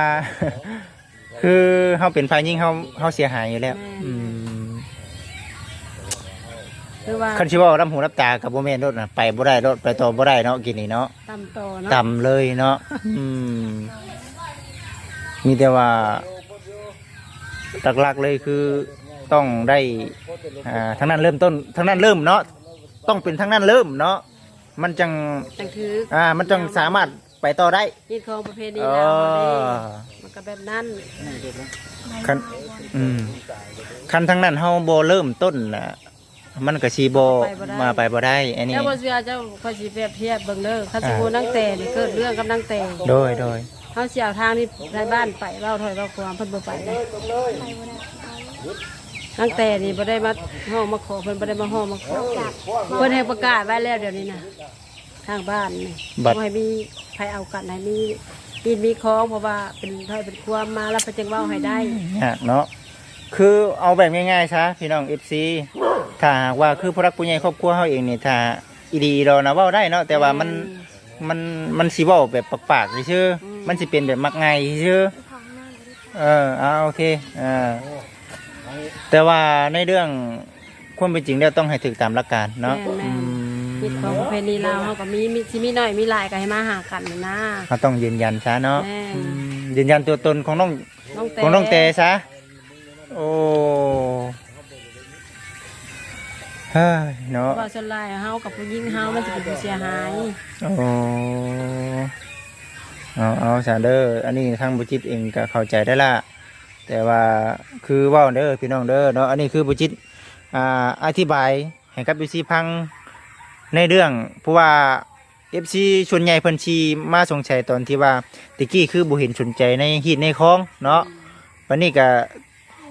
ຄືເຮົາເປັນຝ່າຍຍິງ ເຮົາ ເຮົາເສຍຫາຍຢູ່ແລ້ວ. ແມ່ນ ອືມ ຄືວ່າ ຄັນຊິເວົ້ານຳຫູນຳຕາກໍບໍ່ແມ່ນໂລດນະ ໄປບໍ່ໄດ້ໂລດ ໄປຕໍ່ບໍ່ໄດ້ເນາະ ກີ້ນີ້ເນາະ. ຕ່ຳຕໍ່ເນາະ ຕ່ຳເລີຍເນາະ. ອືມ ມີແຕ່ວ່າ ຫຼັກໆເລີຍຄືຕ້ອງໄດ້ ອ່າ ທາງນັ້ນເລີ່ມຕົ້ນ ທາງນັ້ນເລີ່ມເນາະ ຕ້ອງເປັນທາງນັ້ນເລີ່ມເນາະ ມັນຈັ່ງ ຈັ່ງຖືກ ອ່າ ມັນຈັ່ງສາມາດໄປຕໍ່ໄດ້. ຮີດຄອງປະເພນີລາວເຮົາເດ້ ເອີ ມັນກໍແບບນັ້ນ. ຄັນ ອືມ ຄັນທາງນັ້ນເຮົາບໍ່ເລີ່ມຕົ້ນນະ ມັນກໍຊິບໍ່ ໄປບໍ່ໄດ້ ມາໄປບໍ່ໄດ້. ອັນນີ້ ເຈົ້າບໍ່ເຊື່ອ ເຈົ້າ ຂ້ອຍຊິປຽບທຽບເບິ່ງເດີ ຄັນສົມມຸດ ອ່າ ນາງແຕ່ນີ້ເກີດເລື່ອງກັບນາງແຕ່ ໂດຍ ໂດຍ ເຮົາຊິເອົາທາງນີ້ໃນບ້ານໄປເວົ້າຖ້ອຍເວົ້າຄວາມ ເພິ່ນບໍ່ໄປເດ້. ນາງແຕ່ນີ້ບໍ່ໄດ້ມາຮ້ອງມາຂໍ ເພິ່ນບໍ່ໄດ້ມາຮ້ອງມາຂໍ ເພິ່ນໃຫ້ປະກາດໄວ້ແລ້ວດຽວນີ້ນະ ທາງບ້ານນີ້ ບໍ່ໃຫ້ມີໃຜເອົາກັນ ໃຫ້ມີ ມີ ມີຄອງ ເພາະວ່າເປັນຖ້ອຍເປັນຄວາມມາ ແລ້ວເພິ່ນຈຶ່ງເວົ້າໃຫ້ໄດ້. ຍາກເນາະ ຄືເອົາແບບງ່າຍໆຊະ ພີ່ນ້ອງເອັຟຊີ ຖ້າຫາກວ່າຄືຜູ້ຫຼັກຜູ້ໃຫຍ່ຄອບຄົວເຮົາເອງນີ້ ຖ້າອີ່ດີອີ່ຫຼໍນະເວົ້າໄດ້ເນາະ ແຕ່ວ່າມັນ ແມ່ນ ມັນ ມັນຊິເວົ້າແບບປາກໆຊື່ໆ ອືມ ມັນຊິເປັນແບບມັກງ່າຍຊື່ໆ. ເອີ ເອົາ ໂອເຄ ເອີ ແຕ່ວ່າໃນເລື່ອງຄວາມເປັນຈິງແລ້ວ ຕ້ອງໃຫ້ຖືກຕາມຫຼັກການເນາະ. ແມ່ນໆ ອືມ ຮີດຄອງປະເພນີລາວເຮົາກໍມີ ມີ ຊິມີໜ້ອຍມີຫຼາຍກໍໃຫ້ມາຫາກັນນະ ເຮົາຕ້ອງຢືນຢັນຊະເນາະ. ແມ່ນ ອືມ ຢືນຢັນຕົວຕົນຂອງນ້ອງ ຂອງນ້ອງແຕ່ຊະ. ໂອ້ ເຮີ້ຍເນາະ ເພາະວ່າສ່ວນຫຼາຍເຮົາກັບຜູ້ຍິງເຮົາ ມັນຊິເປັນຜູ້ເສຍຫາຍ. ໂອ້ ເອົາ ເອົາຊະເດີ ອັນນີ້ທາງບຸຈິດເອງກໍເຂົ້າໃຈໄດ້ລະ ແຕ່ວ່າຄືເວົ້າເດີພີ່ນ້ອງເດີເນາະ ອັນນີ້ຄືບຸຈິດ ອ່າ ອະທິບາຍໃຫ້ກັບເອັຟຊີຟັງໃນເລື່ອງ ເພາະວ່າ ເອັຟຊີສ່ວນໃຫຍ່ເພິ່ນຊິມາສົງໄສຕອນທີ່ວ່າ ແຕ່ກີ້ຄືບໍ່ເຫັນສົນໃຈໃນຮີດໃນຄອງເນາະ ອືມ ບັດນີ້ກະ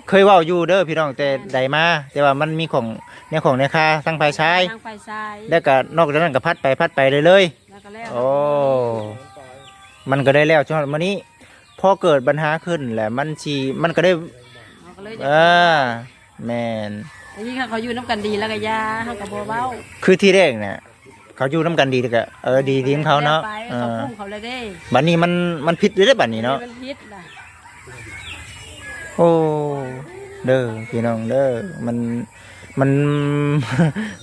ເຄີຍເວົ້າຢູ່ເດີພີ່ນ້ອງ ແຕ່ໃດມາ ແຕ່ວ່າມັນມີຂອງ ແນວຂອງແນວຄາທາງຝ່າຍຊາຍ ທາງຝ່າຍຊາຍ ແລ້ວກະນອກຈາກນັ້ນກະພັດໄປພັດໄປເລື້ອຍໆ ແລ້ວກະແລ້ວ. ໂອ້ ມັນກະໄດ້ແລ້ວ ຈົນຮອດມື້ນີ້ ພໍເກີດບັນຫາຂຶ້ນແລ້ວ ມັນຊິ ມັນກະໄດ້ ເຮົາກະເລີຍ ເອີ ແມ່ນ ອັນນີ້ເຂົາຢູ່ນຳກັນດີແລ້ວກະຢ່າ ເຮົາກະບໍ່ເວົ້າ. ຄືທີແລກນະ ເຂົາຢູ່ນຳກັນດີແລ້ວກະ ເອີ ດີ ດີຂອງເຂົາເນາະ ເອີ ເຂົາກຸ້ມເຂົາແລ້ວເດ້ ບັດນີ້ມັນ ມັນຜິດເດ້ ບັດນີ້ເນາະ ມັນຜິດລະ. ໂອ້ ເດີພີ່ນ້ອງເດີ ມັນ ມັນ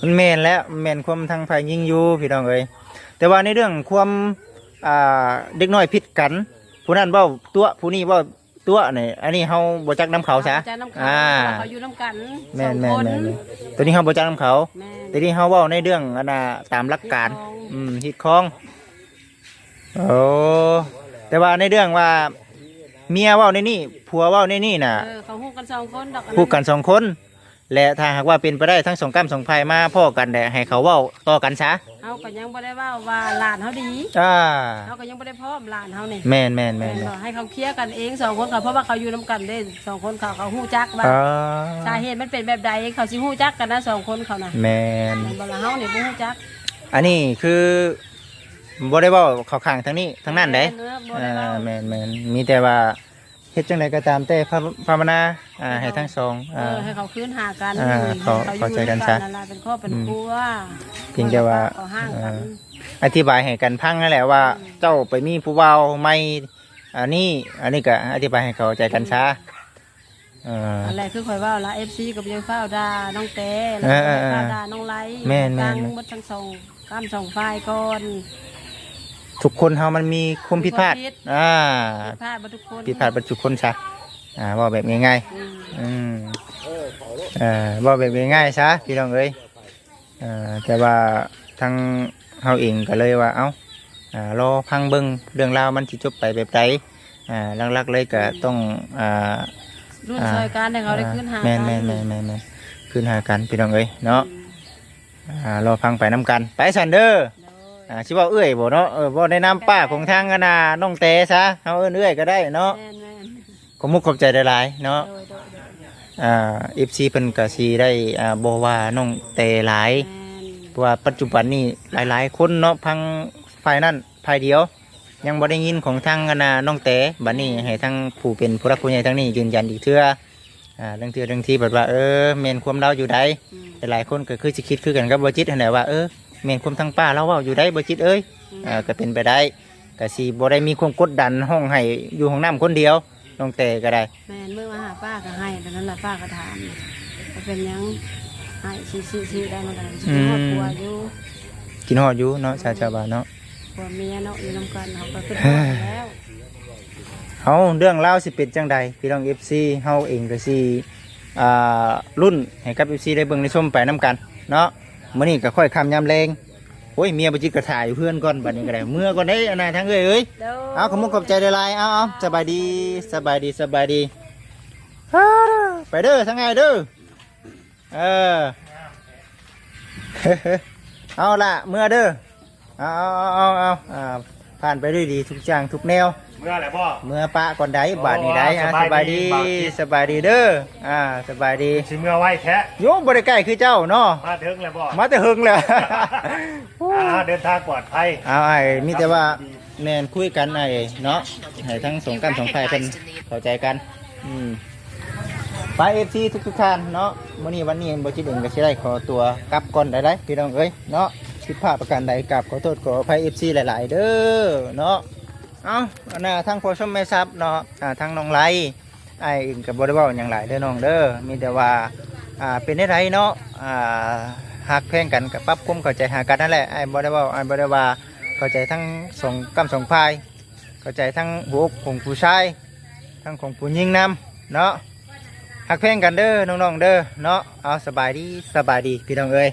ມັນແມ່ນແຫຼະ ແມ່ນຄວາມທາງຝ່າຍຍິງຢູ່ພີ່ນ້ອງເອີຍ ແຕ່ວ່າໃນເລື່ອງຄວາມ ອ່າ ເດັກນ້ອຍຜິດກັນ ຜູ້ນັ້ນເວົ້າຕົວະ ຜູ້ນີ້ເວົ້າ ຕົວະນີ້ ອັນນີ້ເຮົາບໍ່ຈັກນຳເຂົາຊະ ເຮົາບໍ່ຈັກນຳເຂົາ ອ່າ ເພາະວ່າເຂົາຢູ່ນຳກັນ ແມ່ນໆໆໆ ສອງຄົນ ໂຕນີ້ເຮົາບໍ່ຈັກນຳເຂົາ ແມ່ນ ໂຕນີ້ເຮົາເວົ້າໃນເລື່ອງ ອັນນ່າ ຕາມຫຼັກການ ຮີດຄອງ ອືມ ຮີດຄອງ ໂອ້ ແຕ່ວ່າໃນເລື່ອງວ່າ ເມຍເວົ້າແນວນີ້ ຜົວເວົ້າແນວນີ້ນະ ເອີ ເຂົາຮູ້ກັນສອງຄົນດອກ ຮູ້ກັນສອງຄົນ ແລະ ຖ້າຫາກວ່າເປັນໄປໄດ້ທັງສອງກ້ຳສອງຝ່າຍມາພໍ້ກັນ ແລະ ໃຫ້ເຂົາເວົ້າຕໍ່ກັນຊະ. ເຮົາກໍຍັງບໍ່ໄດ້ເວົ້າວ່າຫຼານເຮົາດີ ອ່າ ເຮົາກໍຍັງບໍ່ໄດ້ພ້ອມຫຼານເຮົານີ້. ແມ່ນໆໆໆ ແມ່ນບໍ່? ໃຫ້ເຂົາເຄລຍກັນເອງສອງຄົນເຂົາ ເພາະວ່າເຂົາຢູ່ນຳກັນເດ້ ສອງຄົນເຂົາ ເຂົາຮູ້ຈັກວ່າ ອ່າ ສາເຫດມັນເປັນແບບໃດ ເຂົາຊິຮູ້ຈັກກັນນະ ສອງຄົນເຂົານະ. ແມ່ນ ແມ່ນບໍ່ລະ? ເຮົານີ້ບໍ່ຮູ້ຈັກ. ອັນນີ້ຄືບໍ່ໄດ້ເວົ້າເຂົ້າຂ້າງທາງນີ້ທາງນັ້ນເດ້. ແມ່ນ ບໍ່ໄດ້ເວົ້າ. ອ່າ ແມ່ນໆ ມີແຕ່ວ່າ ເຮັດຈັ່ງໃດກໍຕາມແຕ່ ພາ ພາວະນາ ອ່າ ໃຫ້ທັງສອງ ເອີ ອ່າ ໃຫ້ເຂົາຄືນຫາກັນ ອ່າ ເຂົາ ເຂົາຢູ່ນຳກັນນັ້ນລະ ເປັນຄອບເປັນຄົວ. ອືມ ພຽງແຕ່ວ່າ ເຂົາຫ່າງກັນ ເອີ ອະທິບາຍໃຫ້ກັນຟັງນັ້ນແຫຼະວ່າ ອືມ ເຈົ້າໄປມີຜູ້ບ່າວໃໝ່ ອັນນີ້ ອັນນີ້ກໍອະທິບາຍໃຫ້ເຂົ້າໃຈກັນຊະ. ອືມ ເອີ ອັນແລກຄືຂ້ອຍເວົ້າລະ ເອັຟຊີກໍບໍ່ຢາກຟ້າວດ່ານ້ອງແຕ ແລ້ວກໍບໍ່ຢາກຟ້າວດ່ານ້ອງໄລ. ເອີໆໆ ແມ່ນໆໆ ຟັງໝົດທັງສອງ ກ້ຳສອງຝ່າຍກ່ອນ. ທຸກຄົນເຮົາມັນມີຄວາມຜິດພາດ ມີຄວາມຜິດ ອ່າ ຜິດພາດເບິດທຸກຄົນ ຜິດພາດເບິດທຸກຄົນຊະ. ອ່າ ເວົ້າແບບງ່າຍໆ ອືມ ອືມ ເອີ ເວົ້າແບບງ່າຍໆຊະພີ່ນ້ອງເອີຍ. ເອີ ແຕ່ວ່າທາງເຮົາເອງກໍເລີຍວ່າ ເອົ້າ ອ່າ ລໍຟັງເບິ່ງເລື່ອງລາວມັນຊິຈົບໄປແບບໃດ. ອ່າ ຫຼັກໆເລີຍກໍ ອືມ ຕ້ອງ ອ່າ ລຸ້ນ ອ່າ ຊ່ອຍກັນໃຫ້ເຂົາໄດ້ ອ່າ ຄືນຫາກັນ. ແມ່ນໆໆໆໆ ຄືນຫາກັນພີ່ນ້ອງເອີຍເນາະ. ອືມ ອ່າ ລໍຟັງໄປນຳກັນ ໄປຊັ້ນເດີ. ໂດຍ ອ່າ ຊິເວົ້າເອື້ອຍບໍ່ເນາະ? ເອີ ເວົ້າໃນນາມປາກຂອງທາງອັນນ່ານ້ອງແຕຊະ ເຮົາເອີ້ນເອື້ອຍກໍໄດ້ເນາະ. ແມ່ນໆ ຂອບມຸກຂອບໃຈຫຼາຍໆເນາະ. ໂດຍໆໆ ອ່າ ເອັຟຊີເພິ່ນກໍຊິໄດ້ ອ່າ ບໍ່ວ່ານ້ອງແຕຫຼາຍ. ແມ່ນ ເພາະວ່າປັດຈຸບັນນີ້ຫຼາຍໆຄົນເນາະ ທາງຝ່າຍນັ້ນຝ່າຍດຽວ ຍັງບໍ່ໄດ້ຍິນຂອງທາງອັນນ່ານ້ອງແຕ. ບັດນີ້ໃຫ້ທາງຜູ້ເປັນຜູ້ຫຼັກຜູ້ໃຫຍ່ທາງນີ້ຢືນຢັນອີກເທື່ອ. ອ່າ ລາງເທື່ອລາງທີບັດວ່າ ເອີ ແມ່ນຄວາມລາວຢູ່ໃດ. ອືມ ຫຼາຍໆຄົນກໍຄືຊິຄິດຄືກັນກັບບໍ່ຈິດຫັ້ນແຫຼະວ່າ ເອີ ແມ່ນຄວາມທາງປ້າລາວເວົ້າຢູ່ໃດບໍ່ຈິດເອີຍ. ອືມ ອ່າ ກໍເປັນໄປໄດ້ ກໍຊິບໍ່ໄດ້ມີຄວາມກົດດັນຮ້ອງໄຫ້ຢູ່ຫ້ອງນ້ຳຄົນດຽວ ນ້ອງແຕກໍໄດ້. ແມ່ນ ມື້ມາຫາປ້າກໍໄຫ້ ຕອນນັ້ນລະປ້າກໍຖາມວ່າເປັນຫຍັງໄຫ້ ຊິ ຊິ ຊິໄດ້ມາໄດ້ ອືມ ຄິດຮອດຜົວຢູ່ ຄິດຮອດຢູ່ເນາະ ອືມ ຊາວ ຊາວບ້ານເນາະ ຜົວເມຍເນາະ ຢູ່ນຳກັນ ເຮົາກໍຄິດຮອດຢູ່ແລ້ວ. ເອົ້າ ເລື່ອງລາວຊິເປັນຈັ່ງໃດ ພີ່ນ້ອງເອັຟຊີ ເຮົາເອງກໍຊິ ອ່າ ລຸ້ນໃຫ້ກັບເອັຟຊີໄດ້ເບິ່ງໄດ້ຊົມໄປນຳກັນເນາະ. ມື້ນີ້ກໍຄ່ອຍຄ່ຳຍາມແລງ ໂອ້ຍ ເມຍບໍ່ຈິດກໍຖ້າຢູ່ເຮືອນກ່ອນ ບັດນີ້ກໍໄດ້ ເມືອກ່ອນເດ້ ອັນນ່າ ທາງເອື້ອຍເອີຍ. ໂດຍ ເອົາ ຂອບມຸກຂອບໃຈຫຼາຍໆ ເອົາໆ ສະບາຍດີ ສະບາຍດີ ສະບາຍດີ ເອີ ໄປເດີ ທາງອ້າຍເດີ. ເອີ ເອົາລະ ເມືອເດີ ເອົາໆໆໆ ອ່າ ຜ່ານໄປດ້ວຍດີທຸກຢ່າງທຸກແນວ. ເມືອແລ້ວບໍ່? ເມືອປະກ່ອນໃດ ໂອ້ ບາດນີ້ໃດ. ອ່າ ສະບາຍດີ ສະບາຍດີ ບ່າວຈິດ ສະບາຍດີເດີ. ອ່າ ສະບາຍດີ ຊິເມືອໄວແທ້ ໂຍ ບໍ່ໄດ້ໃກ້ຄືເຈົ້າເນາະ ມາເຖິງແລ້ວບໍ່? ມາແຕ່ເຫິງແລ້ວ. ອ່າ ເດີນທາງປອດໄພ ເອົາ ອ້າຍ ມີແຕ່ວ່າ ແມ່ນ ຄຸຍກັນອ້າຍເນາະ ໃຫ້ທັງສອງກ້ຳສອງຝ່າຍເພິ່ນເຂົ້າໃຈກັນ. ອືມ ໄປ ເອັຟຊີ ທຸກໆທ່ານເນາະ ມື້ນີ້ວັນນີ້ບໍ່ຈິດເອງກໍຊິໄດ້ຂໍຕົວກັບກ່ອນໄດ້ໆ ພີ່ນ້ອງເອີຍເນາະ. ຜິດພາດປະການໃດ ກາບຂໍໂທດຂໍອະໄພ ເອັຟຊີ ຫຼາຍໆເດີເນາະ. ເອົ້າ ອັນນ່າ ທາງພໍ່ຊົມແມ່ຊັບເນາະ ອ່າ ທາງນ້ອງໄລ ອ້າຍເອງກໍບໍ່ໄດ້ເວົ້າຫຍັງຫຼາຍເດີນ້ອງເດີ ມີແຕ່ວ່າ ອ່າ ເປັນແນວໃດເນາະ ອ່າ ຮັກແພງກັນກໍປັບຄວາມເຂົ້າໃຈຫາກັນນັ້ນແຫຼະ. ອ້າຍບໍ່ໄດ້ເວົ້າ ອ້າຍບໍ່ໄດ້ວ່າ ເຂົ້າໃຈທັງສອງກ້ຳສອງຝ່າຍ ເຂົ້າໃຈທັງຫົວອົກຂອງຜູ້ຊາຍ ທັງຂອງຜູ້ຍິງນຳເນາະ. ຮັກແພງກັນເດີນ້ອງໆເດີເນາະ. ເອົາ ສະບາຍດີ ສະບາຍດີ ພີ່ນ້ອງເອີຍ.